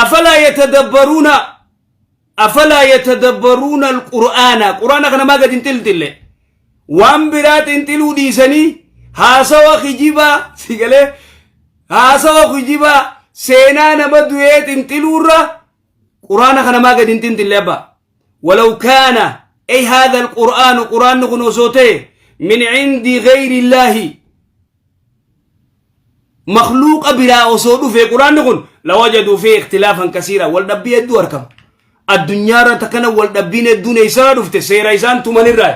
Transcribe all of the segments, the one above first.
Afalaa yatadabbaruuna afalaa yatadabbaruuna alqur'aana qur'aana kana maa gad hin xilxille waan biraa xinxiluu dhiisanii haasawa kijibaa si galee haasawa kijibaa seenaa nama du'ee xinxiluurra qur'aana kana maa gad hin xinxille abbaa walaw kaana ay haadha alqur'aanu qur'aanni kun osoo ta'e min cindi gayri illaahi Makhluuqa biraa osoo dhufee quraanni kun lawajaduu fi ikhtilaafan kasiira wal dhabbii hedduu argama. Addunyaa irra kana wal dhabbiin hedduun eessaa dhufte seera isaan tumanirraa.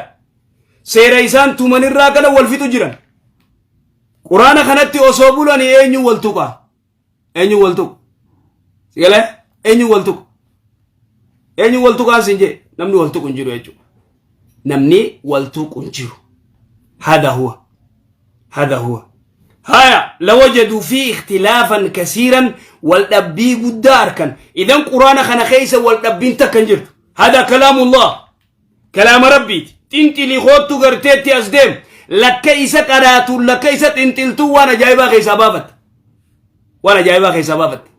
Seera isaan tumanirraa kana wal fixu jiran. Quraana kanatti osoo bulanii eenyu wal tuqa? Eenyu wal tuqa? Sigalee eenyu wal tuqa? Eenyu wal tuqaan siin jee namni wal tuqu hin jiru jechuudha. Namni wal tuqu hin jiru. Hada huwa. Hada huwa. Haya lawajaduu fi ikhtilaafan kasiiran wal dhabbii guddaa arkan. Idan quraana kana keessa wal dhabbiin takka hin jirtu. Hada kalaamullah. Kalaama rabbiiti. Xinxilii koottu garteetti as deem. Lakka isa qaraatuun lakka isa xinxiltuun waan ajaa'ibaa keessaa baafatte. Waan ajaa'ibaa keessaa baafatte.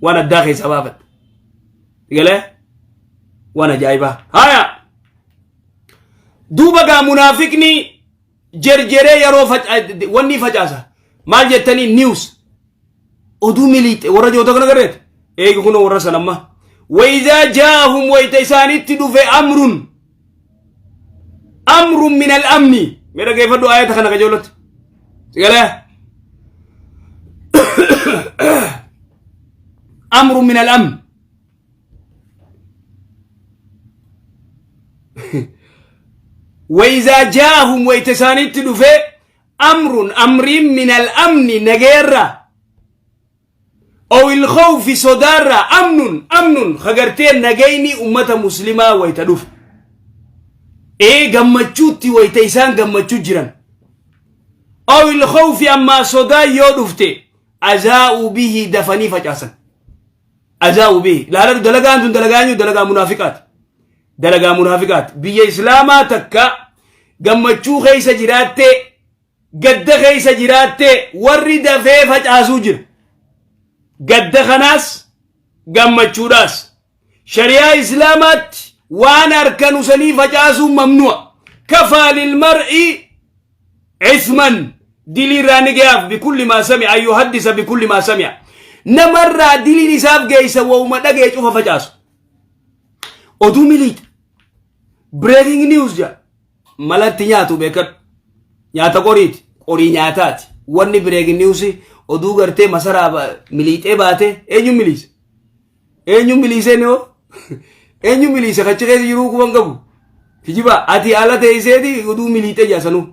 Waan addaa keessaa baafatte. Galee? Waan ajaa'ibaa. Haya! Duuba gaa munaafiqni jerjeree yeroo wanni facaasa. Maal jettanii news. Oduu miliixxe warra joota kana garreet. Eegi kunoo warra san amma. Wayizaa jaahum wayita isaanitti dhufe amrun. Amrun min al-amni. Mee dhageeffadhu ayata kana qajeelatti. Sigalee. Amrun min al-amn. Wayizaa jaahum wayita isaanitti dhufe amrun amriin min al-amni nageerra. Ow il-khawfi sodaarraa amnun amnun kagartee nagayni ummata muslimaa wayita dhufe. Ee gammachuutti wayita isaan gammachuu jiran. Ow il-khawfi ammaa sodaa yoo dhufte azaa'uu bihi dafanii facaasan. Azaa'uu bihi. Laaladhu dalagaan tun dalagaa eenyu dalagaa munaafiqaati. Dalagaa munaafiqaati. Biyya islaamaa takka gammachuu keessa jiraattee gadda keessa jiraattee warri dafee facaasuu jira. Gadda kanaas gammachuudhaas. Shari'aa Islaamaatti waan harkanu sanii facaasuun mamnu'a. Kafaa lilmar'i isman dilii irraa ni gayaaf bikulli maa sami'a an yuhaddisa bikulli maa sami'a. Namarraa diliin isaaf geessa wauma dhagee cufa facaasu. Oduu miliixa. Breaking news jedha. Malatti nyaatu beekadhu. Nyaata qoriiti. Qorii nyaataati. Wanni breaking news oduu gartee masaraa miliixee baate eenyu miliise? Eenyu miliisee ni hoo? Eenyu miliise kachi keessa jiruu kuban qabu? Kijiba ati ala teesseeti oduu miliixee jaasanuu.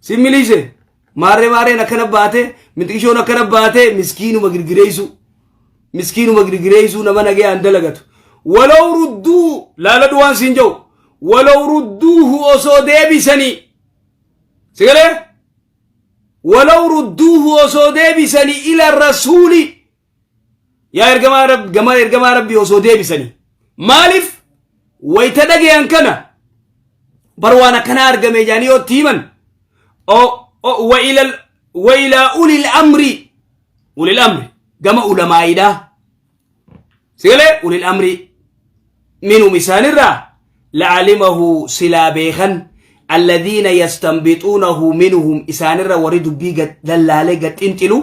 Si miliise? Maarree maarreen akkana baate mixqishoon akkana baate miskiinuma girgireessuu. Miskiinuma girgireessuu nama nagayaan dalagatu. Walaw rudduu laaladhu waan siin jedhu. Walaw rudduuhu osoo deebisanii. Sigalee? Walaw rudduuhu osoo deebisanii ila rasuuli. Yaa ergamaa Rabbi gama ergamaa Rabbii osoo deebisanii. Maaliif wayita dhagayan kana bar waan akkanaa argame jedhanii yoo itti himan wa ilaa ulil amri ulil amri gama ulamaa'iidhaa sigalee ulil amri minhum isaanirraa la'alimahu silaa beekan alladhiina yastanbixuunahu minhum isaanirra warri dubbii gad lallaalee gad xinxilu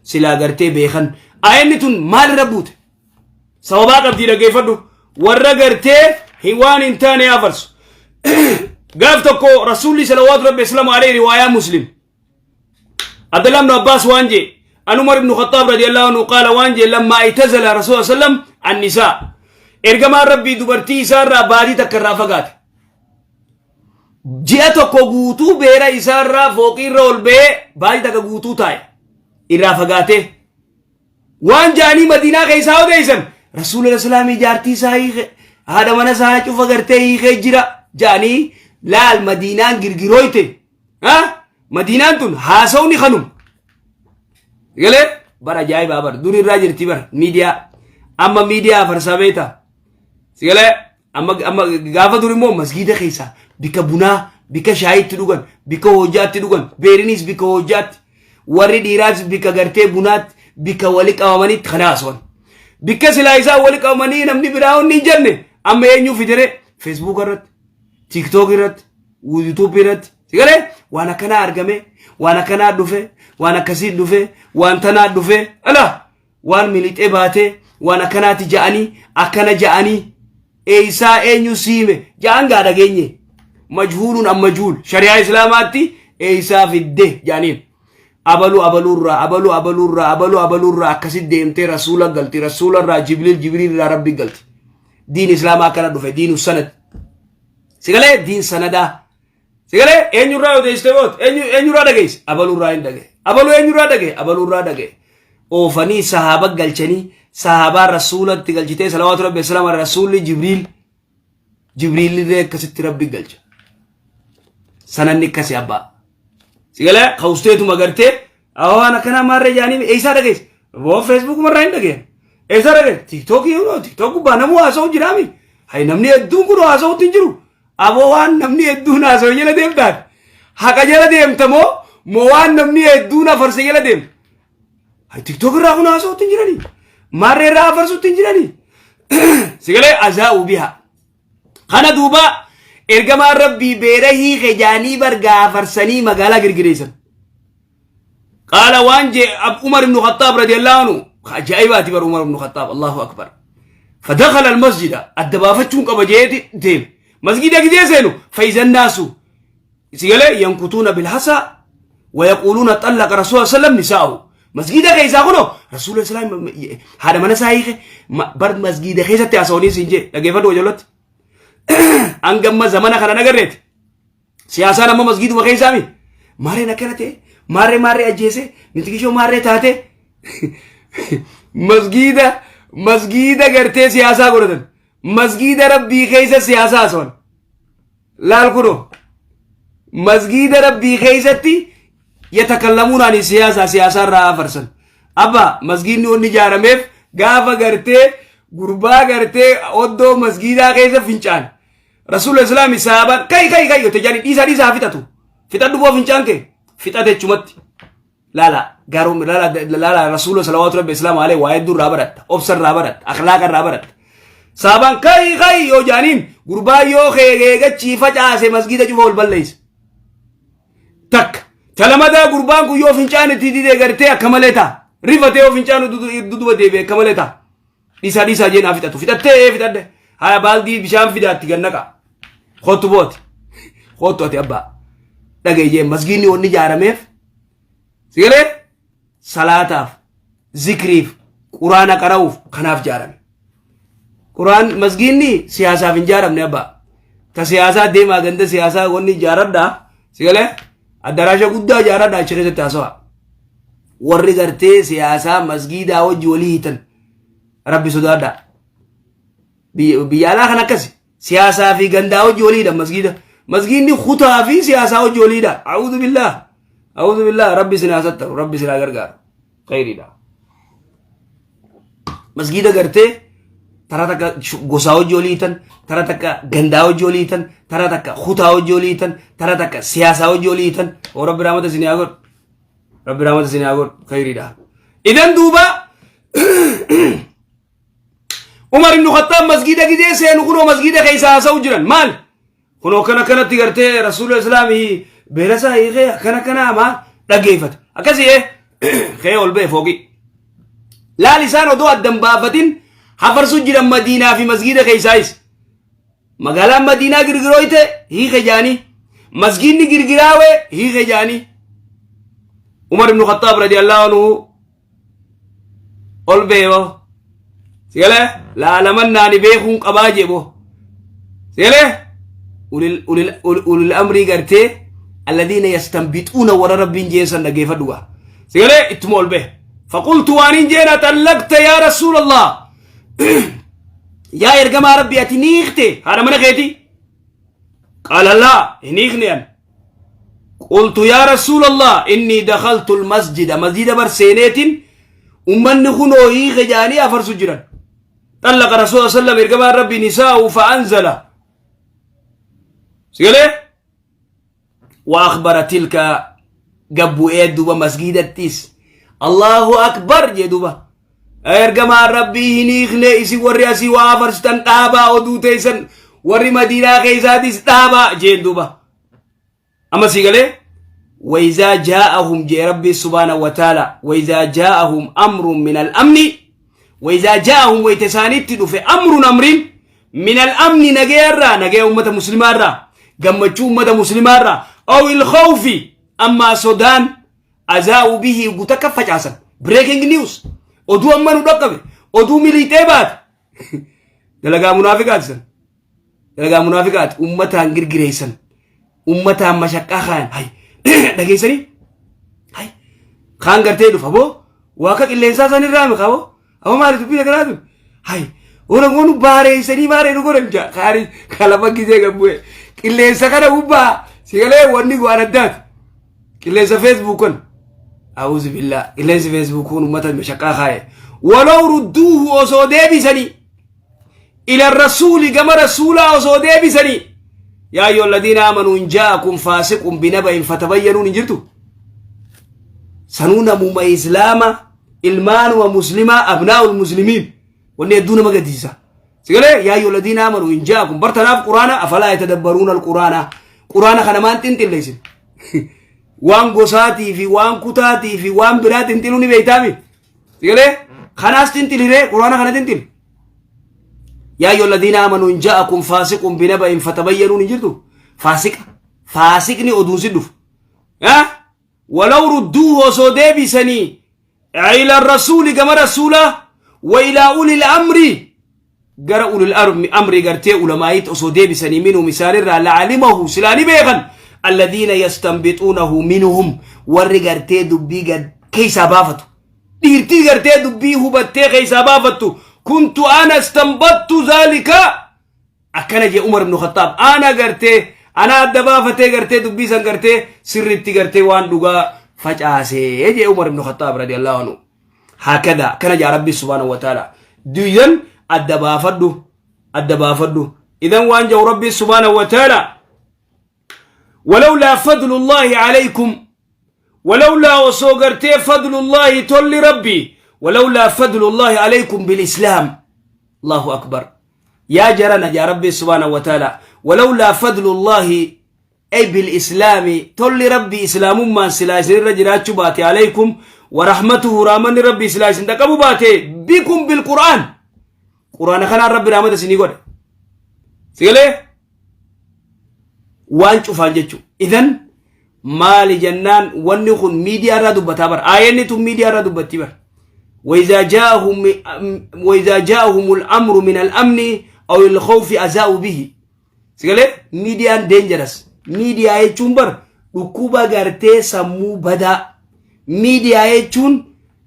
silaa gartee beekan ayanni tun maalirra buute sababaa qabdii dhaggeeffadhu warra gartee waan hin taane afarsu gaaf tokko rasuulli salawaatu rabbi islaamu alayhi riwaayaa muslim Abdullah ibn Abbas waan jee an Umar ibn Khattab radiyallahu anhu qaala waan jee lamma itazala Rasul sallam an-nisaa ergamaan rabbii dubartii isaarraa baatii takka irraa fagaate ji'a tokko guutuu beera isaarraa fooqiirra ol ba'ee baatii takka guutuu taa'e irraa fagaatee waan ja'anii madiinaa keessaa odeessan rasuula islaamii jaartii isaa hiike haadha mana isaa cufa gartee hiikee jira ja'anii laal madiinaan girgirooyte Ha? Madiinaan tun haasawni kanum. Galee bara ajaa'ibaa bara dur irraa jirti bara miidiyaa. Amma miidiyaa farsaa beektaa. Sigalee amma amma gaafa dur immoo masgiida keessaa bika bunaa bika shaayiitti dhugan bika hojjaatti dhugan beerinis bika hojjaatti warri dhiiraas bika gartee bunaatti bika wali qabamanitti kana haasawan. Bikka silaa isaan wali qabamanii namni biraa wanni hin jenne amma eenyu fidere Facebook irratti, TikTok irratti, YouTube irratti. Sigalee waan akkanaa argame, waan akkanaa dhufe, waan akkasii dhufe, waan tanaa dhufe, ala waan milixee baatee waan akkanaati ja'anii akkana ja'anii eeysaa eenyu siime ja'an gaa dhageenye. Majhuuluun amma majhuul shari'aa islaamaatti eeysaa fidde ja'aniin. Abalu abaluurraa abalu abaluurraa abalu abaluurraa akkasi deemtee rasuula galti rasuularraa jibriil jibriilirraa rabbi galti. Diin islaamaa akkana dhufe diinu sanad. Sigalee diin sanadaa. Sigalee eenyurraa odeessite boot eenyurraa dhageesse abaluurraa hin dhagaye abaluu eenyurraa dhagaye abaluurraa dhagaye. Oofanii sahaaba galchanii sahaabaa rasuulatti galchitee salawaatu rabbi salaama rasuulli jibriil jibriilillee akkasitti rabbi galcha. Sananni akkasi abbaa. Sigalee kawusteetuma gartee waan akkanaa maarree jaanii eessaa dhageesse? Boo Facebook marraa hin dhageen. Eessaa dhageesse? TikTokii yoo TikTok gubbaa namuu haasa'u jiraami. Hay namni hedduun kun haasa'utti hin jiru. Aboo waan namni hedduun haasa'u jala deemtaati. Haqa jala deemta moo moo waan namni hedduun afarse jala deemta? Hay TikTok irraa kun haasa'utti hin jiranii. Maarree irraa afarsutti hin jiranii. Sigalee azaa'u biha. Kana duuba ergamaan rabbii beera hiike jaanii bar gaafarsanii magaalaa girgireessan. Qaala waan jee Umar ibn Khattaab radiyallahu anhu ajaa'ibaati bar Umar ibn Khattaab Allahu akbar. فدخل المسجد adda baafachuun qaba jeeti deeme. Masgida gidee seenu فإذا الناس sigalee ينكتون بالحصى ويقولون طلق رسول الله صلى الله عليه وسلم نساءه. Masgida keessaa kunoo rasuula islaam haadha mana isaa hiike bar masgida keessatti haasawanii siin jee dhaggeeffadhu wajjalotti. Hangamma zamana kana nagarreeti. Siyaasaan amma masgiiduma keessaami. Maarreen akkana ta'e maarree maarree ajjeese mitikishoo maarree taate masgiida masgiida gartee siyaasaa godhatan. Masgiida rabbii keessa siyaasaa haasawan. Laal kunoo masgiida rabbii keessatti yatakallamuun ani siyaasaa siyaasaa irraa afarsan. Abba masgiidni wanni ijaarameef gaafa gartee gurbaa gartee oddoo masgiidaa keessa fincaan. Rasuula Islaami sahaabaan kai kai kai yote jaani dhiisaa dhiisaa fixatu. Fixadhu boo fincaan kee fixate jechumatti. Laala garuu laala laala rasuula salawaatu rabbi islaamu alayhi waa hedduu irraa baratta obsa irraa baratta akhlaaqa irraa baratta. Sahaabaan kai kai yoo jaaniin gurbaa yoo kee eegachii facaase masgiida cufa ol balleessa. Takka talamadaa gurbaan kun yoo fincaan itti didee gartee akka malee ta'a. Rifatee yoo fincaan duduba deebi'e akka malee ta'a. Dhiisaa dhiisaa jee naa fixatu. Fixattee ee fixadhe. Haya baaldii bishaan fidaatti gad naqa. Kottu booti. Kottu ati abbaa. Dhaga'i jee masgiinni wanni ijaarameef. Sigalee salaataaf, zikriif, quraana qara'uuf kanaaf ijaarame. Quraan masgiinni siyaasaaf hin ijaaramne abbaa. Ta siyaasaa deemaa ganda siyaasaa wanni ijaaradhaa. Sigalee addaraasha guddaa ijaaradhaa achi keessatti haasawaa. Warri gartee siyaasaa masgiidaa wajji walii hiitan. Rabbi sodaadhaa. Biyya alaa kan akkasi. Siyaasaa fi gandaa hojii waliidha masgiida. Masgiidni kutaa fi siyaasaa hojii waliidha. A'uudhu billaah. A'uudhu billaah. Rabbi isin haa sattaru. Rabbi isin haa gargaaru. Khayriidha. Masgiida gartee tara takka gosaa hojii walii hiitan, tara takka gandaa hojii walii hiitan, tara takka kutaa hojii walii hiitan, tara takka siyaasaa hojii walii hiitan. Oo Rabbi rahmata isin haa godhu. Rabbi rahmata isin haa godhu. Khayriidha. Idan duuba Umar ibn Khattab masgiida gidee seenu kunoo masgiida keessa haasa'u jiran maal? Kunoo kana kanatti gartee Rasuula Islaamii beela isaa hiikee akkana kana maal dhaggeeffate. Akkasii ee ka'ee ol ba'e fooqii. Laal isaan odoo addan baafatin hafarsuu jiran Madiinaa fi masgiida keessaayis. Magaalaan Madiinaa girgirooyte hiike jaanii. Masgiidni girgiraawee hiike jaanii. Umar ibn Khattab radiyallahu anhu ol ba'e boo. Sigalee laalamannaani beekuun qabaa jee boo. Sigalee ulil amrii gartee alladhiina yastanbixuuna warra rabbiin jeen san dhaggeeffadhu gaa. Sigalee ittuma ol ba'e. Faqultu waan hin jeen atallaqta yaa rasuulallah. Yaa ergamaa rabbii ati ni hiikte haadha mana keetii. Qaala laa hin hiikne an. Qultu yaa rasuulallah inni dakhaltu almasjida masjida bar seeneetiin ummanni kunoo hiike jaanii afarsu jiran. Xallaqa rasuula sallam ergamaan rabbii nisaa'u fa'anzala. Sigalee? Wa akhbara tilka gabbu'ee duuba masgiidattis. Allahu akbar jee duuba. Ergamaan Rabbii hin hiikne, isin warri asii waa afarsitan dhaabaa oduu teessan, warri Madiinaa keessaatis dhaabaa jeen duuba. Amma sii galee وإذا جاءهم جاء ربي سبحانه وتعالى وإذا جاءهم أمر من الأمن وإذا جاءهم ويتسانيت في أمر أمر من الأمن نجيرا نجي أمة مسلمة را gammachuu ummata muslimaa أو الخوف أما sodaan أذاعوا به gutakka facaasan. Breaking news, oduu amma nu dhaqqabe, oduu miliixee baate. Dalagaa munaafiqaati san, dalagaa munaafiqaati. Ummataan girgireessan, ummataan mashaqqaa kaayan. Hay, dhageessanii hay kaan gartee dhufa boo waaqa qilleensaa san irraa mi qaboo aboo maali dubbii akkanaa hay ona goonu baareessanii maaree nu godhan jaa kaari kalama gisee gabbu'e qilleensa kana gubbaa sigalee wanni waan addaati. Qilleensa Facebook kan, أعوذ بالله, qilleensi Facebook kun ummata mashaqqaa kaaye. ولو ردوه osoo deebisanii إلى الرسول gama rasuulaa osoo deebisanii يا أيها الذين آمنوا إن جاءكم فاسق بنبإ فتبينوا hin jirtu sanuu namuma islaama ilmaanuma muslimaa أبناء المسلمين. Wanni hedduu nama gaddisiisa sigalee يا أيها الذين آمنوا إن جاءكم bartanaaf quraana أفلا يتدبرون القرآن. Quraana kana maan xinxilleessin? Waan gosaatii fi waan kutaatii fi waan biraa xinxiluu ni beeytaami. Sigalee kanaas xinxiliree quraana kana xinxil. يا أيها الذين آمنوا إن جاءكم فاسق بنبإ فتبينوا hin jirtu. Faasiqa, faasiqni oduun si dhufu ولو ردوه osoo deebisanii إلى الرسول gama rasuula وإلى أولي الأمر gara أولي الأمر gartee ulamaayitti osoo deebisanii منهم isaanirraa لعلمه silaa ni beekan الذين يستنبطونه منهم warri gartee dubbii gad keessaa baafatu, dhiirtii gartee dubbii hubattee keessaa baafattu. كنت أنا استنبطت ذلك akkana jee Umar ibn Khattaab. Ana gartee ana adda baafatee gartee dubbii san gartee sirritti gartee waan dhugaa facaasee jee Umar ibn Khattaab رضي الله عنه. هكذا kana jaa Rabbi سبحانه وتعالى. Duyyan adda baafadhu, adda baafadhu. Idan waan jau Rabbi سبحانه وتعالى ولولا فضل الله عليكم ولولا osoo gartee فضل الله tolli Rabbi ولولا فضل الله عليكم بالإسلام. الله أكبر يا جرنا يا ربي سبحانه وتعالى ولولا فضل الله أي بالإسلام tolli Rabbi إسلام ما سلاسل رجلات باتي عليكم ورحمته رامن ربي سلاسل دقبو باتي بكم بالقرآن. قرآن خنا ربي رحمة سني قول سيقولي waan cufaan jechu. Idan maali jennaan wanni kun miidiyaa irraa dubbataa bar, aayanni tun miidiyaa irraa dubbatti bar. وإذا جاءهم الأمر من الأمن أو الخوف أذاعوا به. Sigalee miidiyaan dangerous. Miidiyaa jechuun bar dhukkuba gartee sammuu badaa. Miidiyaa jechuun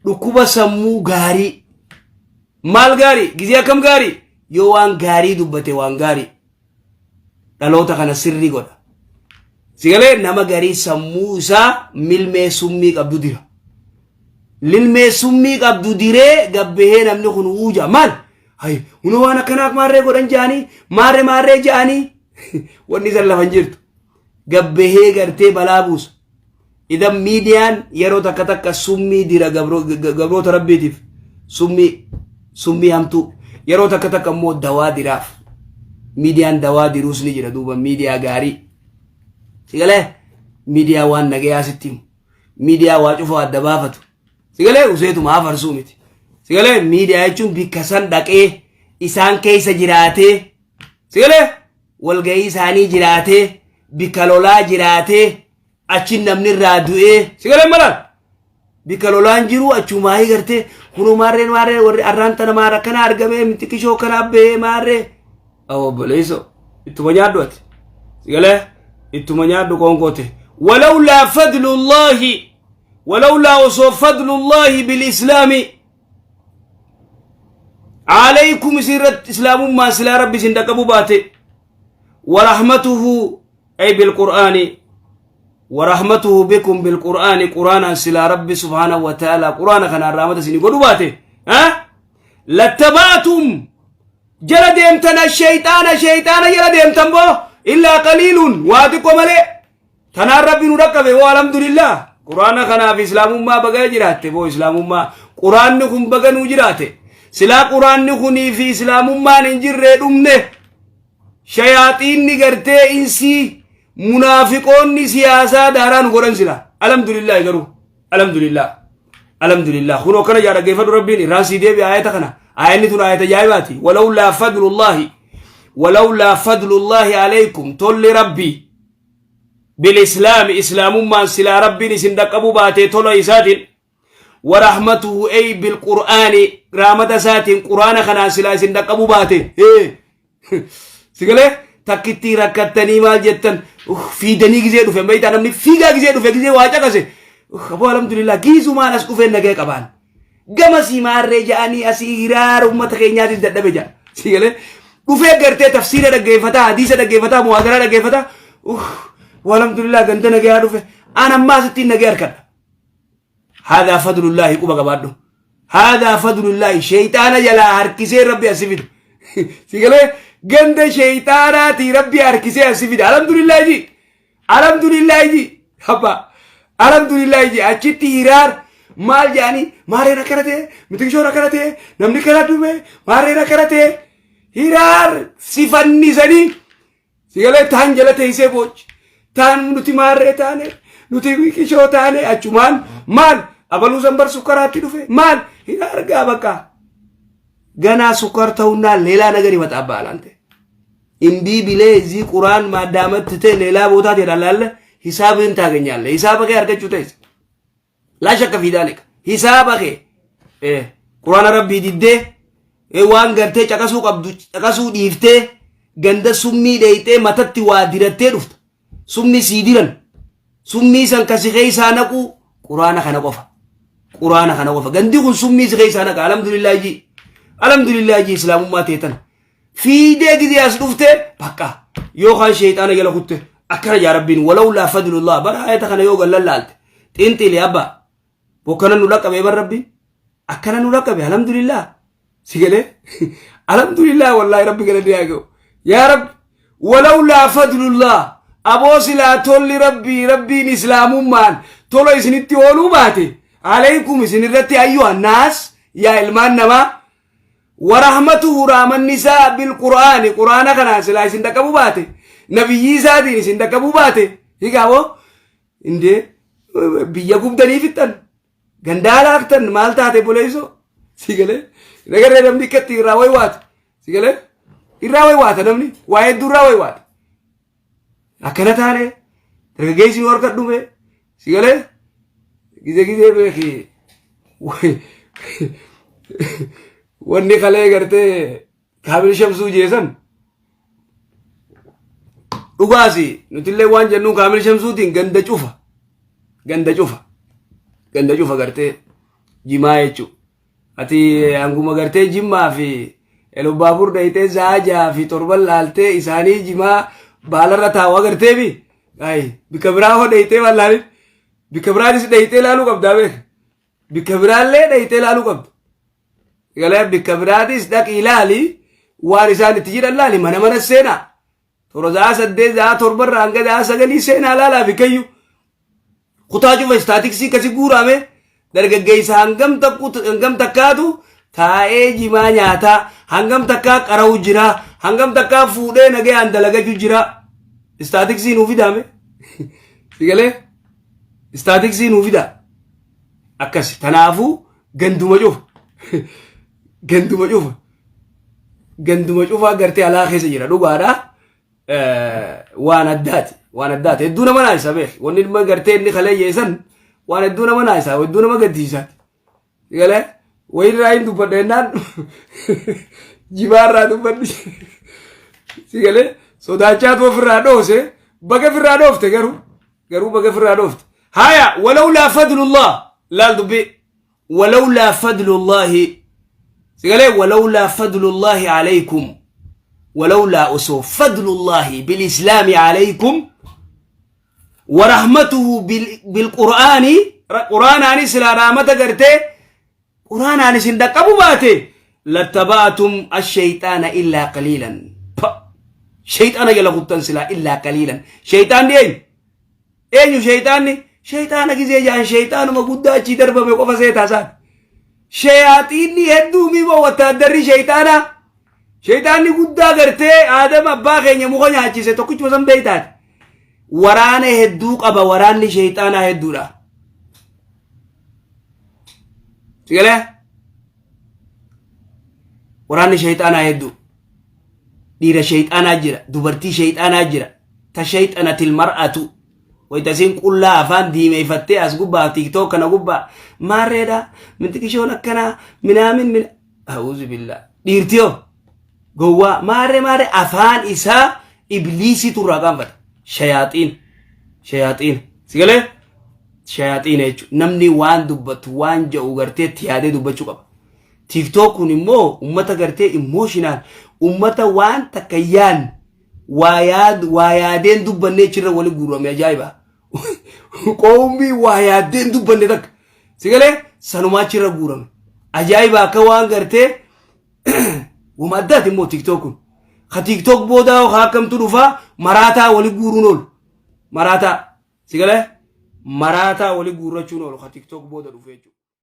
dhukkuba sammuu gaarii. Maal gaarii? Gizee akkam gaarii? Yoo waan gaarii dubbate waan gaarii dhaloota kana sirrii godha. Sigalee nama garii sammuu isaa milmee summii qabdu dira. Lilmee summii qabdu diree gabbahee namni kun uuja maal? Hay, huna waan akkanaaf maarree godhan jaanii maarree maarree jaanii wanni san lafa hin jirtu. Gabbahee gartee balaa buusa. Idan miidiyaan yeroo takka takka summii dira gabroota Rabbiitiif, summii, summii hamtuu. Yeroo takka takka immoo dawaa diraaf. Miidiyaan dawaa diruus ni jira duuba. Miidiyaa gaarii sigalee miidiyaa waan nagayaa sitti himu, miidiyaa waa cufa adda baafatu sigalee useetuma afarsuu miti. Sigalee miidiyaa jechuun bikka san dhaqee isaan keessa jiraatee, sigalee walgahii isaanii jiraatee, bikka lolaa jiraatee, achi namni irraa du'ee, sigalee malaan bikka lolaan jiru achumaayii gartee kunoo maarreen maarree warri arraan tana maara akkana argamee mixikishoo kana abbee maarree. Obboleesso, ittuma nyaadhu ati. Sigalee ittuma nyaadhu qoonqoote. ولولا فضل الله ولولا osoo فضل الله بالإسلام عليكم sirrat islaamummaa silaa Rabbi isin dhaqqabu baate ورحمته أي بالقرآن ورحمته بكم بالقرآن قرآنا سلا ربي سبحانه وتعالى قرآن كان رحمة سني قدو باته ها لاتبعتم jala deemtan الشيطان shayxaana jala deemtan boo إلا قليل waa xiqqo malee. Tanaan Rabbi nu dhaqqabe boo, alhamdulillah. Quraana kanaaf islaamummaa bagaa jiraatte boo, islaamummaa Quraanni kun baga nuu jiraate. Silaa quraanni kunii fi islaamummaan hin jirree dhumne. Shayaaxiinni gartee insii munaafiqoonni siyaasaa daaraa nu godhan sila. Alhamdulillah garuu. Alhamdulillah. Alhamdulillah. Kunoo akkana jaa dhaggeeffadhu rabbiin irraan sii deebi'a ayata kana. Ayanni tun ayata ajaa'ibaati. Walawlaa fadlullaahi. Walawlaa fadlullaahi alaykum tolli rabbii. Bilislaami islaamummaan silaa rabbiin isin dhaqqabuu baatee tola isaatiin. Warahmatuhu ey bilqur'aani rahmata isaatiin quraana kanaan silaa isin dhaqqabuu baate. Sigalee takkittii rakkattanii maal jettan fiidanii gizee dhufe beektaa namni fiigaa gizee dhufe gizee waa caqase. Aboo alhamdulillah giizumaan as dhufee nagaya qabaan. Gama sii maarree ja'anii asii hiraara uummata keenyaatis dadhabe ja'a. Sigalee dhufee gartee tafsiira dhaggeeffataa hadiisa dhaggeeffataa muhaadaraa dhaggeeffataa. Alhamdulillah ganda nagayaa dhufe an ammaa asittiin nagaya harkadha. Haadhaa fadlullaahi quba qabaadhu. Haadhaa fadlullaahi sheeyxaana jalaa harkisee rabbi asi fida. Sigalee ganda sheeyxaanaatii rabbi harkisee asi fida. Alhamdulillaahi ji. Alhamdulillaahi ji. Abba. Alhamdulillaahi ji. Achitti hiraar maal jedhanii maarreen akkana ta'e mitikishoon akkana ta'e namni kana dhume maarreen akkana ta'e hiraar si fannisanii Sigalee taan jala teessee boochi. Taan nuti maarree taane, nuti qishoo taane achumaan maal abaluu sanbar sukkaraatti dhufe maal hin argaa bakka. Ganaa sukkar ta'unnaa leelaa nagari maxaa baalante. Imbii bilee izii quraan maaddaamatti ta'e leelaa bootaa ta'e laalle hisaaba hin taaganyaalle hisaaba kee argachuu ta'es. Laa shakka fi daalika. Hisaaba kee quraana rabbii diddee waan gartee caqasuu qabdu caqasuu dhiiftee ganda summii dheeyxee matatti waa dirattee dhufta. Summii sii diran. Summii san kasi keessaa naquu quraana kana qofa. Quraana kana qofa. Gandi kun summii si keessaa naqa. Alhamdulillah jii. Alhamdulillah jii islaamummaa teetan. Fiidee gizee as dhufte bakka yookaan sheexaana jala kutte akkana jaa rabbiin walawlaa fadlullah bara ayata kana yoo gallan laalte xiinxiili abba bokkana nu dhaqqabe bar rabbiin akkana nu dhaqqabe alhamdulillah si galee alhamdulillah wallaahi rabbi galanni haa ga'u yaa rabbi walawlaa fadlullah aboo silaa tolli rabbii rabbiin islaamummaan tola isinitti ooluu baate alaykum isin irratti ayyuha naas yaa ilmaan namaa Warahmatuhu rahmanni isaa bil qur'aani qur'aana kanaan silaa isin dhaqqabuu baate nabiyyii isaatiin isin dhaqqabuu baate higaa boo indee biyya gubdanii fixxan gandaa laaktan maal taate boleessoo si galee nagarree namni akkatti irraa wayi waata si galee irraa wayi waata namni waa hedduu irraa wayi waata akkana taane dargaggeessi nu harka dhume si galee gizee gizee beeki wanni kalee gartee kaamil shamsuu jeesan dhugaasi nutillee waan jennuun kaamil shamsuutiin ganda cufa ganda cufa ganda cufa gartee jimaa jechuudha. Ati hanguma gartee jimmaa fi Elubbaabur dhayxee za'aa jaha fi torban laaltee isaanii jimaa baalarra taa'u agarteemi. Ay bikka biraa hoo dhayxee waan laalin bikka biraanis dhayxee laaluu qabdaa beek. Bikka biraallee dhayxee laaluu qabda. Galee bikka biraatis dhaqii laali waan isaan itti jedhan laali mana mana seenaa. Toora za'aa saddeet za'aa torbarraa hanga za'aa sagalii seenaa laalaa bikkayyuu. Kutaa cufa istaatiksii akkasi guurame dargaggeessa hangam takku hangam takkaatu taa'ee jimaa nyaataa hangam takkaa qara'u jira hangam takkaa fuudhee nagayaan dalagachuu jira. Istaatiksii nuu fidaame. Sigalee istaatiksii nuu fidaa. Akkasi tanaafuu ganduma cufa ganduma cufa ganduma cufaa gartee alaa keessa jira dhugaadha. Waan addaati waan addaati hedduu nama naasisa beek wanni ilma gartee inni kalee jeesan waan hedduu nama naasisa hedduu nama gaddisiisaati galee wayirraa hin dubbadha jennaan jimaarraa dubbadhi si galee sodaachaatu ofirraa dhoose baga ofirraa dhoofte garuu garuu baga ofirraa dhoofte haya walawlaa fadlullah laal dubbii walawlaa fadlullaahi sigalee walawlaa fadlullaahi alaykum walawlaa osoo fadlullaahi bilislaami alaykum warahmatuhu bilqur'aani qur'aanaani silaa rahmata gartee qur'aanaan isin dhaqqabu baate lattaba'atum ashayxaana illaa qaliilan shayxaana jala kuttan silaa illaa qaliilan shayxaanni eenyu Eenyu sheeyxaanni? Sheeyxaana gizee jaan sheeyxaanuma guddaa achii darbame qofa seetaa isaan. Shayaaxiinni hedduu mimoo wattaaddarri shayxaanaa. Shayxaanni guddaa gartee Aadam abbaa keenya muka nyaachise tokkichuma san beeytaati. Waraana hedduu qaba waraanni shayxaanaa hedduudha. Sigalee? Waraanni shayxaanaa hedduu. Dhiira shayxaanaa jira, dubartii shayxaanaa jira. Ta shayxanatil mar'atu. Wayita isiin qullaa afaan diimeeffattee as gubbaa tiiktook kana gubbaa maarreedha mintikishoon akkanaa minaamin min a'uuzu billaa dhiirtiyoo gowwaa maarree maarree afaan isaa ibliisiitu irraa qaanfata shayaaxiin shayaaxiin sigalee shayaaxiin jechuudha namni waan dubbatu waan jedhu gartee itti yaadee dubbachuu qaba. Tiiktook kun immoo ummata gartee immooshinaan ummata waan takka yaadne waa yaad waa yaadeen dubbannee achirra wali guurame ajaa'iba. Qoomii waa yaaddeen dubbanne takka. Si galee sanumaa achirra guurame. Ajaa'iba akka waan gartee wama addaati immoo tiktok kun. Ka tiktok boodaa haa akkamtu dhufaa maraataa wali guuruun oolu. Maraataa. Si galee maraataa wali guurrachuun oolu ka tiktok booda dhufe jechuudha.